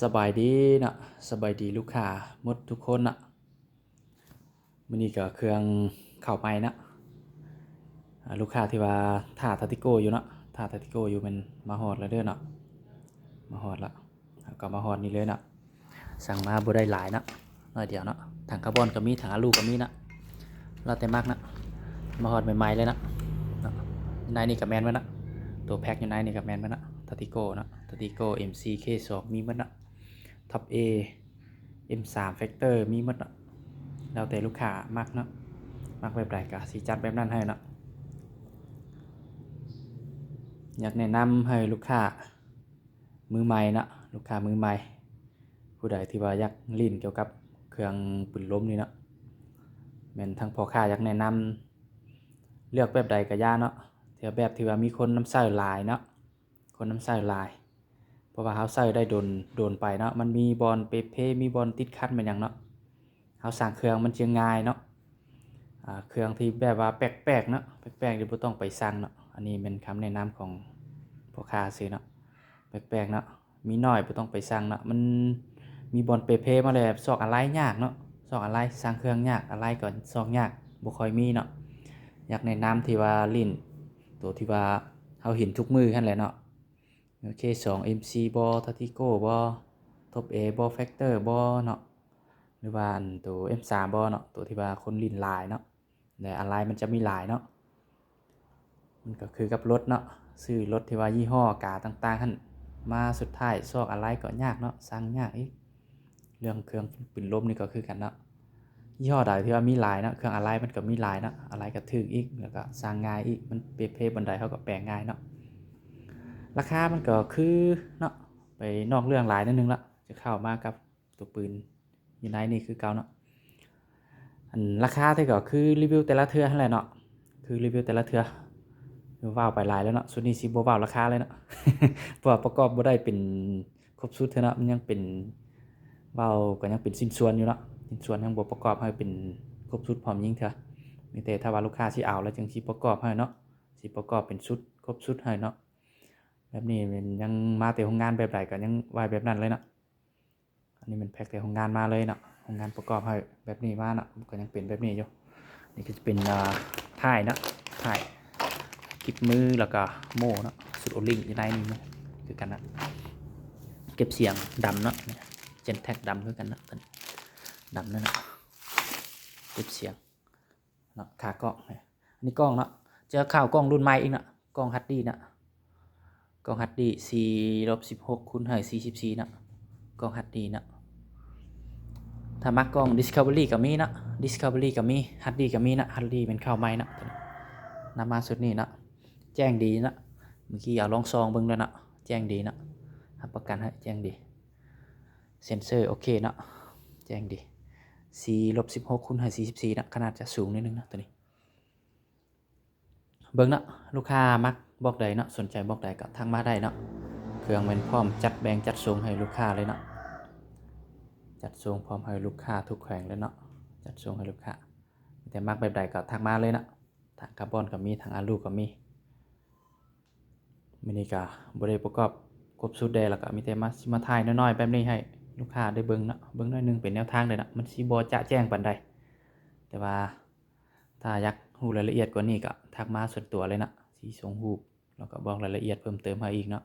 ສະບາຍດີເນາະ ສະບາຍດີລູກຄ້າໝົດທຸກຄົນເນາະ. ມື້ນີ້ກໍເຄື່ອງເຂົ້າໃໝ່ເນາະ. ອາ ລູກຄ້າທີ່ວ່າຖ້າທາຕິໂກຢູ່ເນາະ ຖ້າທາຕິໂກຢູ່ແມ່ນມາຮອດແລ້ວເດີເນາະ ມາຮອດລະ. ເຮົາກໍມາຮອດນີ້ເລີຍເນາະ. ສັ່ງມາບໍ່ໄດ້ຫຼາຍເນາະ ໜ້ອຍດຽວເນາະ. ຖັງຄາບອນກໍມີ ຖັງອາລູກໍມີເນາະ ແລ້ວແຕ່ມັກເນາະ. ມາຮອດໃໝ່ໆເລີຍເນາະ ເນາະ. ໃນນີ້ກໍແມ່ນເບິດເນາະ ຕົວແພັກຢູ່ໃນນີ້ກໍແມ່ນເບິດເນາະ. ທາຕິໂກເນາະ ທາຕິໂກ ເອັມສີ່ ເຄສອງ ມີເບິດເນາະ. ທັອບເອ ເອັມສາມ ແຟັກເຕີ ມີໝົດເນາະ ແລ້ວແຕ່ລູກຄ້າມັກເນາະ. ມັກແບບໃດກໍຊິຈັດແບບນັ້ນໃຫ້ເນາະ. ຢາກແນະນຳໃຫ້ລູກຄ້າມືໃໝ່ເນາະ ລູກຄ້າມືໃໝ່ ຜູ້ໃດທີ່ວ່າຢາກຫຼິ້ນກ່ຽວກັບເຄື່ອງປືນລົມນີ້ເນາະ ແມ່ນທາງພໍ່ຄ້າຢາກແນະນຳ ເລືອກແບບໃດກໍຢ່າເນາະ ແຕ່ແບບທີ່ວ່າມີຄົນນຳໃຊ້ຫຼາຍເນາະ ຄົນນຳໃຊ້ຫຼາຍ ເພາະວ່າເຮົາໃຊ້ໄດ້ດົນ ດົນໄປເນາະ ມັນມີບ່ອນເປເພ ມີບ່ອນຕິດຂັດແມ່ນຫຍັງເນາະ. ເຮົາສ້າງເຄື່ອງມັນຈະງ່າຍເນາະ. ອາ ເຄື່ອງທີ່ແບບວ່າແປກໆເນາະ ແປກໆນີ້ບໍ່ຕ້ອງໄປສັ່ງເນາະ. ອັນນີ້ແມ່ນຄຳແນະນຳຂອງພໍ່ຄ້າຊື່ເນາະ ແປກໆເນາະ ມີໜ້ອຍ ບໍ່ຕ້ອງໄປສັ່ງເນາະ. ມັນມີບ່ອນເປເພມາແລ້ວ ຊອກອາໄລຍາກເນາະ ຊອກອາໄລ ສ້າງເຄື່ອງຍາກ ອາໄລກໍຊອກຍາກ ບໍ່ຄ່ອຍມີເນາະ. ຢາກແນະນຳທີ່ວ່າຫຼິ້ນໂຕທີ່ວ່າເຮົາເຫັນທຸກມື້ຫັ້ນແຫຼະເນາະ ເຄສອງ ເອັມສີ່ ບໍ ທາຕິໂກ ບໍ ທັອບເອ ບໍ ແຟັກເຕີ ບໍເນາະ ຫຼືວ່າອັນໂຕ ເອັມສາມ ບໍເນາະ ໂຕທີ່ວ່າຄົນຫຼິ້ນຫຼາຍເນາະ ແລະອາໄລມັນຈະມີຫຼາຍເນາະ. ມັນກໍຄືກັບລົດເນາະ ຊື້ລົດທີ່ວ່າຍີ່ຫໍ້ກາຕ່າງໆຫັ້ນມາ ສຸດທ້າຍຊອກອາໄລກໍຍາກເນາະ ສັ່ງຍາກອີກ. ເລື່ອງເຄື່ອງປືນລົມນີ້ກໍຄືກັນເນາະ ຍີ່ຫໍ້ໃດທີ່ວ່າມີຫຼາຍເນາະ ເຄື່ອງອາໄລມັນກໍມີຫຼາຍເນາະ ອາໄລກໍຖືກອີກ ແລ້ວກໍສ້າງງ່າຍອີກ ມັນເປເພບ່ອນໃດເຮົາກໍແປງງ່າຍເນາະ. ລາຄາມັນກໍຄືເນາະ ໄປນອກເລື່ອງຫຼາຍໜ້ອຍໜຶ່ງລະ ຈະເຂົ້າມາກັບຕົວປືນຢູ່ໃນນີ້ຄືເກົ່າເນາະ. ອັນລາຄາແທ້ກໍຄືຣີວິວແຕ່ລະເທື່ອຫັ້ນແຫຼະເນາະ ຄືຣີວິວແຕ່ລະເທື່ອ ຄືເວົ້າໄປຫຼາຍແລ້ວເນາະ. ຊຸດນີ້ຊິບໍ່ເວົ້າລາຄາເລີຍເນາະ ເພາະວ່າປະກອບບໍ່ໄດ້ເປັນຄົບຊຸດເທື່ອເນາະ ມັນຍັງເປັນ ເວົ້າກໍຍັງເປັນຊິ້ນສ່ວນຢູ່ເນາະ ຊິ້ນສ່ວນຍັງບໍ່ປະກອບໃຫ້ເປັນຄົບຊຸດພ້ອມຍິງເທື່ອ. ມີແຕ່ຖ້າວ່າລູກຄ້າຊິເອົາແລ້ວຈຶ່ງຊິປະກອບໃຫ້ເນາະ ຊິປະກອບເປັນຊຸດ ຄົບຊຸດໃຫ້ເນາະ. ແບບນີ້ແມ່ນຍັງມາແຕ່ໂຮງງານແບບໃດກໍຍັງໄວ້ແບບນັ້ນເລີຍເນາະ. ອັນນີ້ແມ່ນແພັກແຕ່ໂຮງງານມາເລີຍເນາະ ໂຮງງານປະກອບໃຫ້ແບບນີ້ມາເນາະ ກໍຍັງເປັນແບບນີ້ຢູ່. ນີ້ກໍຈະເປັນ ອ່າ ທ້າຍເນາະ ທ້າຍ ກິບມື ແລ້ວກໍໂມ່ເນາະ ຊຸດໂອລິງຢູ່ໃນນີ້ຄືກັນນະ. ເກັບສຽງດຳເນາະ ເຈນແທັກດຳຄືກັນນະ ດຳນັ້ນນະ ເກັບສຽງເນາະ. ຂາກ້ອງ ອັນນີ້ກ້ອງເນາະ ຈະເຂົ້າກ້ອງລຸ້ນໃໝ່ອີກເນາະ ກ້ອງຮັດດີເນາະ ກ້ອງຮັດດີ ສີ່ລົບສິບຫົກຄູນໃຫ້ສີ່ສິບສີ່ເນາະ ກ້ອງຮັດດີເນາະ. ຖ້າມັກກ້ອງດິສຄັບເວີຣີກໍມີເນາະ ດິສຄັບເວີຣີກໍມີ ຮັດດີກໍມີເນາະ ຮັດດີແມ່ນເຂົ້າໃໝ່ເນາະ. ນຳມາຊຸດນີ້ເນາະ ແຈ້ງດີເນາະ ເມື່ອກີ້ເອົາລອງສ່ອງເບິ່ງແລ້ວເນາະ ແຈ້ງດີເນາະ ຮັບປະກັນໃຫ້ແຈ້ງດີ. ເຊັນເຊີໂອເຄເນາະ ແຈ້ງດີ ສີ່ລົບສິບຫົກຄູນໃຫ້ສີ່ສິບສີ່ເນາະ ຂະໜາດຈະສູງໜ້ອຍໜຶ່ງເນາະ ໂຕນີ້. ເບິ່ງເນາະ ລູກຄ້າມັກບອກໃດເນາະ ສົນໃຈບອກໃດກໍທັກມາໄດ້ເນາະ. ເຄື່ອງແມ່ນພ້ອມຈັດແບ່ງຈັດສົ່ງໃຫ້ລູກຄ້າເລີຍເນາະ ຈັດສົ່ງພ້ອມໃຫ້ລູກຄ້າທຸກແຂວງເລີຍເນາະ ຈັດສົ່ງໃຫ້ລູກຄ້າ. ມີແຕ່ມັກແບບໃດກໍທັກມາເລີຍເນາະ ຖັງຄາບອນກໍມີ ຖັງອາລູກໍມີ. ມື້ນີ້ກໍບໍ່ໄດ້ປະກອບຄົບຊຸດໃດ ແລ້ວກໍມີແຕ່ມາ ຊິມາຖ່າຍນ້ອຍໆແບບນີ້ໃຫ້ລູກຄ້າໄດ້ເບິ່ງເນາະ ເບິ່ງໜ້ອຍໜຶ່ງເປັນແນວທາງເດ້ເນາະ ມັນຊິບໍ່ຈະແຈ້ງປານໃດ. ແຕ່ວ່າຖ້າຢາກຮູ້ລາຍລະອຽດກວ່ານີ້ກໍທັກມາສ່ວນຕົວເລີຍເນາະ ຊິສົ່ງຮູບ ແລ້ວກໍບອກລາຍລະອຽດເພີ່ມເຕີມໃຫ້ອີກເນາະ.